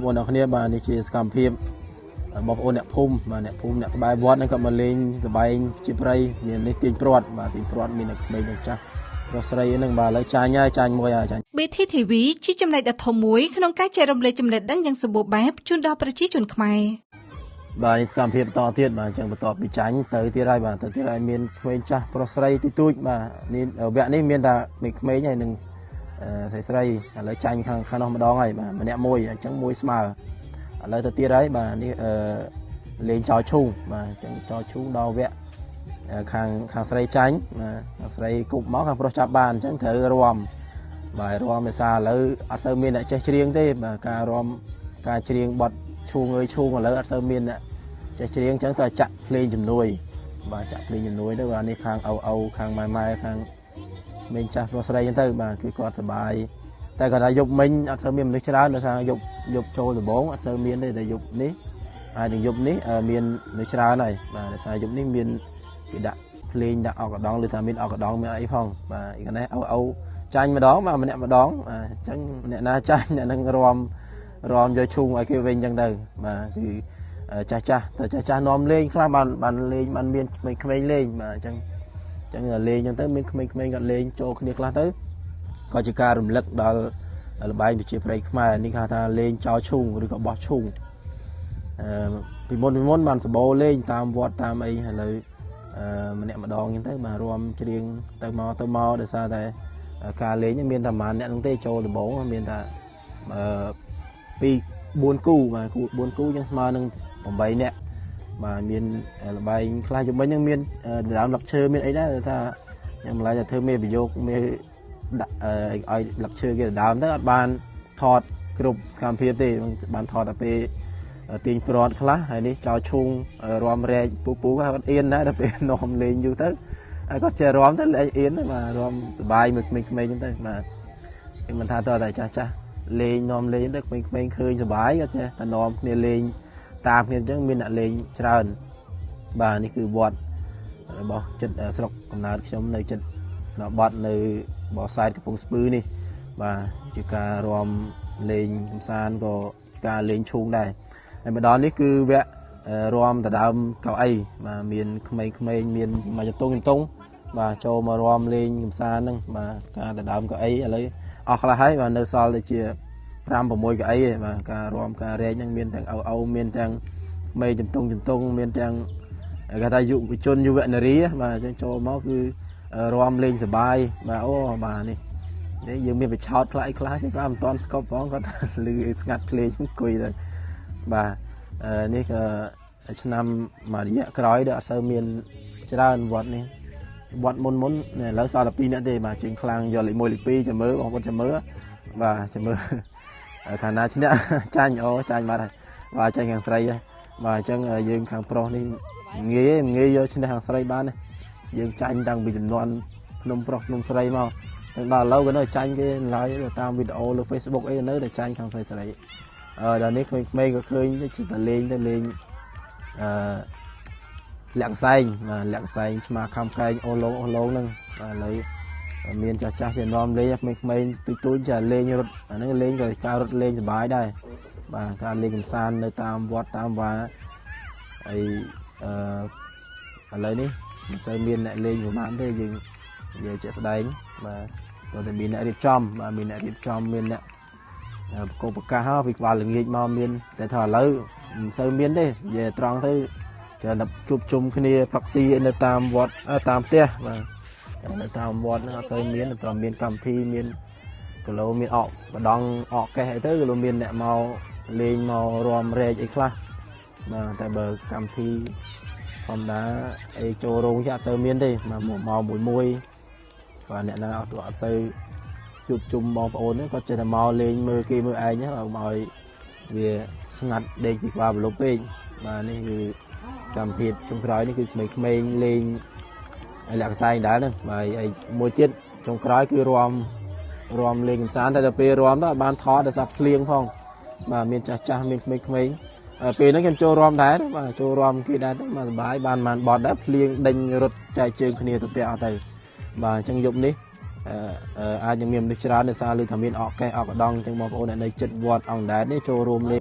បងប្អូនគ្នាបាទនេះជាសកម្មភាពបងប្អូនអ្នកភូមិបាទអ្នកភូមិអ្នកក្បែរវត្តហ្នឹងក៏មកលេងកបែងជាព្រៃមាននេះទាញព្រាត់បាទទាញព្រាត់មានអ្នកក្មេងនិងចាស់ប្រុសស្រីហ្នឹងបាទឥឡូវចាញ់ហើយចាញ់មួយហើយចាញ់ BTTV ជាចំណែកដ៏ធំមួយក្នុងការចែករំលែកចំណេះដឹងយ៉ាងសម្បូរបែបជូនដល់ប្រជាជនខ្មែរ បាទនេះសកម្មភាពបន្តទៀតបាទអញ្ចឹងបន្ទាប់ពីចាញ់ទៅទៀតហើយបាទទៅទៀតហើយមានក្មេងចាស់ប្រុសស្រីទូចៗបាទនេះវគ្គនេះមានតែក្មេងៗហើយនឹងស្រីស្រីឥឡូវចាញ់ខាងនោះម្ដងហើយបាទម្នាក់មួយអញ្ចឹងមួយស្មើឥឡូវទៅទៀតហើយបាទនេះលេងចោលឈូងបាទអញ្ចឹងចោលឈូងដល់វគ្គខាងស្រីចាញ់បាទខាងស្រីគប់មកខាងប្រុសចាប់បានអញ្ចឹងត្រូវរាំបាទរាំភាសាឥឡូវអត់សូវមានអ្នកចេះច្រៀងទេបាទការរាំការច្រៀងបទឈូងអើយឈូងឥឡូវអត់សូវមានអ្នកចេះច្រៀងអញ្ចឹងត្រូវចាក់ភ្លេងជំនួយបាទចាក់ភ្លេងជំនួយទៅបាទនេះខាងឪឪខាងម៉ែម៉ែខាងមេចាស់ប្រុសស្រីអញ្ចឹងទៅបាទគឺគាត់សប្បាយតែគាត់ថាយប់មិញអត់សូវមានមនុស្សច្រើនដោយសារយប់ចូលដំបងអត់សូវមានទេតែយប់នេះអាចនឹងយប់នេះមានមនុស្សច្រើនហើយបាទដោយសារយប់នេះមានគេដាក់ភ្លេងដាក់អកដងឬថាមានអកដងមានអីផងបាទឯនេះឪឪចាញ់ម្ដងបាទម្នាក់ម្ដងអញ្ចឹងអ្នកណាចាញ់អ្នកនឹងរាំយកឈូងឲ្យគេវិញអញ្ចឹងទៅបាទគឺចាស់ចាស់តែចាស់ចាស់នាំលេងខ្លះបានលេងបានមានក្មេងៗលេងបាទអញ្ចឹងលេងអញ្ចឹងទៅមានក្មេងៗគាត់លេងចូលគ្នាខ្លះទៅក៏ជាការរំលឹកដល់ល្បែងប្រជាប្រិយខ្មែរនេះគេថាលេងចោលឈូងឬក៏បោះឈូងពីមុនបានសម្បូរលេងតាមវត្តតាមអីឥឡូវម្នាក់ម្ដងអញ្ចឹងទៅបាទរាំច្រៀងទៅមកដោយសារតែការលេងមានតែប្រហែលអ្នកហ្នឹងទេចូលដំបូងមានតែ2 4គូបាទគូ4គូចឹងស្មើនឹង8នាក់បាទមានល្បែងខ្លះយប់មិញហ្នឹងមានដើមលឹកឈើមានអីដែរថាខ្ញុំម្ល៉េះតែធ្វើមេប្រយោគមេដាក់ឲ្យលឹកឈើគេដើមទៅអត់បានថតគ្រប់សកម្មភាពទេបានថតតែពេលទាញព្រាត់ខ្លះហើយនេះចោលឈូងរាំរែកពូគាត់អៀនដែរដល់ពេលនាំលេងយូរទៅហើយគាត់ចេះរាំទៅលេងអៀនបាទរាំសប្បាយមួយក្មេងៗហ្នឹងទៅបាទគេមិនថាតើតែចាស់ចាស់លេងនាំលេងទៅក្មេងៗឃើញសប្បាយគាត់ចេះតែនាំគ្នាលេងតាមគ្នាអញ្ចឹងមានអ្នកលេងច្រើនបាទនេះគឺវត្តរបស់ចិត្តស្រុកកំណើតខ្ញុំនៅចិត្តបត់នៅបរសែតកំពង់ស្ពឺនេះបាទជាការរាំលេងកម្សាន្តក៏ការលេងឈូងដែរហើយម្ដងនេះគឺវគ្គរាំដដើមកៅអីបាទមានក្មេងៗមានមួយចន្ទង់បាទចូលមករំលេងកម្សាន្តហ្នឹងបាទការដដើមកៅអីឥឡូវអស់ខ្លះហើយបាទនៅសល់ដូចជា5 6កៅអីឯងបាទការរាំការរែកហ្នឹងមានទាំងឪឪមានទាំងក្មេងចន្ទង់មានទាំងគេថាយុវជនយុវនារីបាទអញ្ចឹងចូលមកគឺរាំលេងសប្បាយបាទអូបាទនេះយើងមានបិឆោតខ្លះអីខ្លះចឹងគាត់មិនតាន់ស្កប់ផងគាត់លឺស្ងាត់ភ្លេងអង្គុយទៅបាទនេះក៏ឆ្នាំមួយរយៈក្រោយដល់អត់សូវមានច្រើនវត្តនេះវត្តមុនឥឡូវសល់តែ2នាក់ទេបាទជើងខ្លាំងយកលេខ1លេខ2ចាំមើលបងប្អូនចាំមើលបាទចាំមើលខាងណាឈ្នះចាញ់អូចាញ់បាត់ហើយបាទចាញ់ខាងស្រីហើយបាទអញ្ចឹងយើងខាងប្រុសនេះងាយយកឈ្នះខាងស្រីបានទេយើងចាញ់តាំងពីចំនួនភ្នំប្រុសភ្នំស្រីមកដល់ឥឡូវក៏នៅចាញ់គេឡើយតាមវីដេអូលើ Facebook អីនៅតែចាញ់ខាងស្រីស្រីដល់នេះក្មេងៗក៏ឃើញជិះតែលេងទៅលេងលាក់កសែងបាទលាក់កសែងឆ្មាខំកែងអូឡងហ្នឹងបាទឥឡូវមានចាស់ចាស់ជានាំលេងក្មេងៗទូចៗចាលេងរត់អាហ្នឹងលេងក៏ការរត់លេងសប្បាយដែរបាទការលេងកម្សាន្តនៅតាមវត្តតាមវាអីឥឡូវនេះមិនសូវមានអ្នកលេងប្រហែលទេយើងនិយាយជាក់ស្ដែងបាទតើតែមានអ្នករៀបចំបាទមានអ្នករៀបចំមានអ្នកបកប្រកាសពីក្បាលល្ងាចមកមានតែថាឥឡូវមិនសូវមានទេនិយាយត្រង់ទៅច្រើនតែជួបជុំគ្នាផឹកស៊ីនៅតាមវត្តតាមផ្ទះបាទនៅតាមវត្តហ្នឹងអត់សូវមានតែមានកម្មវិធីមានគីឡូមានអកម្ដងអកកេះអីទៅគីឡូមានអ្នកមកលេងមករំរែកអីខ្លះបាទតែបើកម្មវិធីធម្មតាអីចូលរោងជាអត់សូវមានទេមកមួយបាទអ្នកណាអត់សូវជួបជុំបងប្អូនហ្នឹងគាត់ចេះតែមកលេងមើលគេមើលឯងហ្នឹងឲ្យវាស្ងាត់ដេកពីក្បាលប្រឡប់ពេកបាទនេះគឺសកម្មភាពចុងក្រោយនេះគឺក្មេងៗលេងលាក់កសែងដែរហ្នឹងបាទហើយមួយទៀតចុងក្រោយគឺរាំលេងកម្សាន្តតែដល់ពេលរាំទៅអត់បានថតដោយសារភ្លៀងផងបាទមានចាស់ចាស់មានក្មេងៗពេលហ្នឹងខ្ញុំចូលរាំដែរបាទចូលរាំគេដែរទៅបាទសប្បាយបានបត់ដែរភ្លៀងដេញរត់ចែកជើងគ្នាទៅផ្ទះអត់ទៅបាទអញ្ចឹងយប់នេះអាចនឹងមានមនុស្សច្រើនដោយសារឮថាមានអកកេះអកដងអញ្ចឹងបងប្អូនអ្នកនៅជិតវត្តអង្គដែតនេះចូលរួមលេង